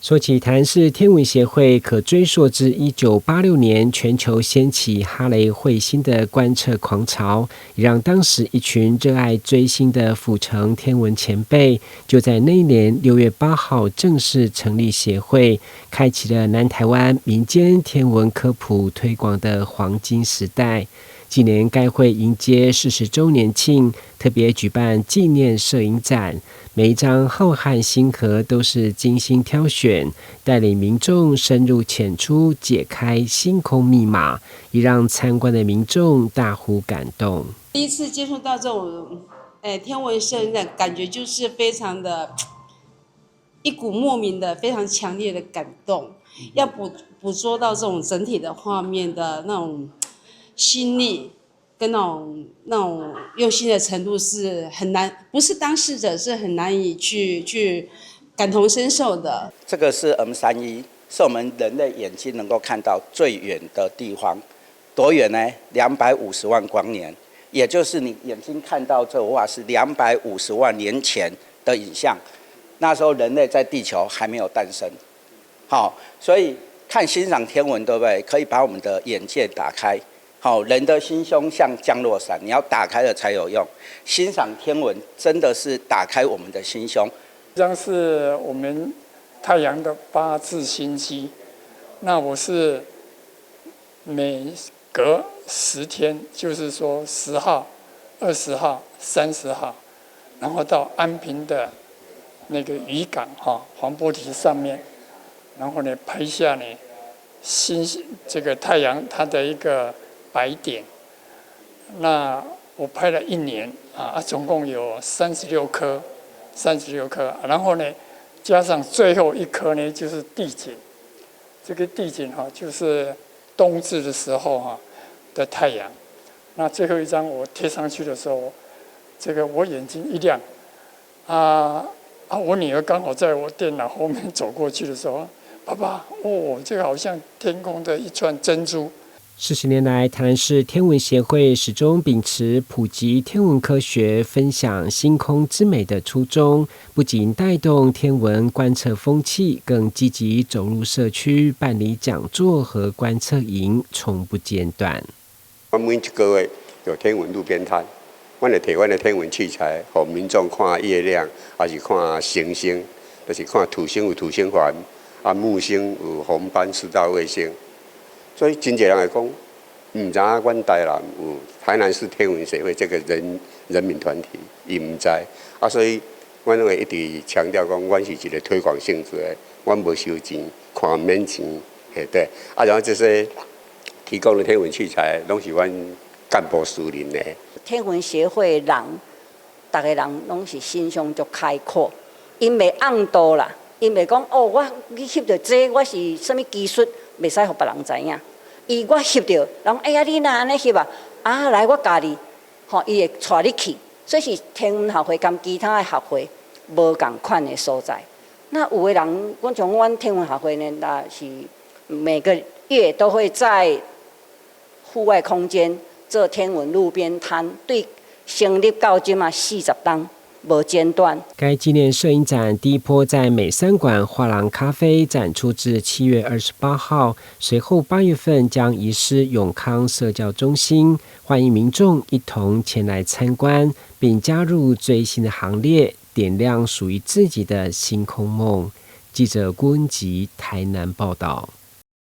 說起台南市天文協會，可追溯至1986年全球掀起哈雷彗星的觀測狂潮，也讓當時一群熱愛追星的府城天文前輩，就在那一年6月8號正式成立協會，開啟了南台灣民間天文科普推廣的黃金時代。今年該會迎接40週年慶，特別舉辦紀念攝影展，每一張浩瀚星河都是精心挑選，帶領民眾深入淺出解開星空密碼，也讓參觀的民眾大呼感動。第一次接觸到這種，天文攝影展，感覺就是非常的，一股莫名的非常強烈的感動，要捕捉到這種整體的畫面的那種心力跟那種用心的程度是很難，不是當事者是很難以去感同身受的。這個是 M31，是我們人類眼睛能夠看到最遠的地方，多遠呢？250萬光年，也就是你眼睛看到這幅畫是250萬年前的影像，那時候人類在地球還沒有誕生。好，所以看欣賞天文，對不對？可以把我們的眼界打開。好，人的心胸像降落傘，你要打開了才有用。欣賞天文真的是打開我們的心胸。這張是我們太陽的八字星機，那我是每隔10天，就是說10號、20號、30號，然後到安平的那個漁港哈黃波堤上面，然後呢拍下呢星星這個太陽它的一個白點，那我拍了一年啊，總共有三十六顆，三十六顆，然後呢，加上最後一顆呢，就是地景，這個地景哈，就是冬至的時候哈的太陽。那最後一張我貼上去的時候，這個我眼睛一亮，啊啊！我女兒剛好在我電腦後面走過去的時候，爸爸，哦，這個好像天空的一串珍珠。 40年來，台南市天文協會始終秉持普及天文科學、分享星空之美的初衷，不僅帶動天文觀測風氣，更積極走入社區辦理講座和觀測營，從不間斷。我每一個月有天文路邊攤，阮會提阮的天文器材，予民眾看月亮，抑是看星星，就是看土星有土星環，啊木星有紅斑赤道衛星。所以真濟人會講，毋知影阮台南有台南市天文協會這個人民團體，伊毋知啊，所以阮攏會一直強調講，阮是一個推廣性質的，阮無收錢，看免錢，嘿對。啊，然後這些提供的天文器材，攏是阮幹部私人的。天文協會人，逐个人攏是心胸足開闊，𪜶袂甕肚啦，𪜶袂講哦，我去翕著這個，我是啥物技術，袂使予別人知影。伊我翕著，人講哎呀，你哪按呢翕啊？啊，來我教你，吼，伊會帶你去。所以是天文學會佮其他的學會無仝款的所在。那有的人，阮像阮天文學會呢，若是每個月都會在戶外空間做天文路邊攤，對成立到這馬40冬。無間斷。該紀念攝影展第一波在美三館畫廊咖啡展出至7月28號，隨後8月份將移師永康社教中心，歡迎民眾一同前來參觀，並加入追星的行列，點亮屬於自己的星空夢。記者郭文吉台南報道。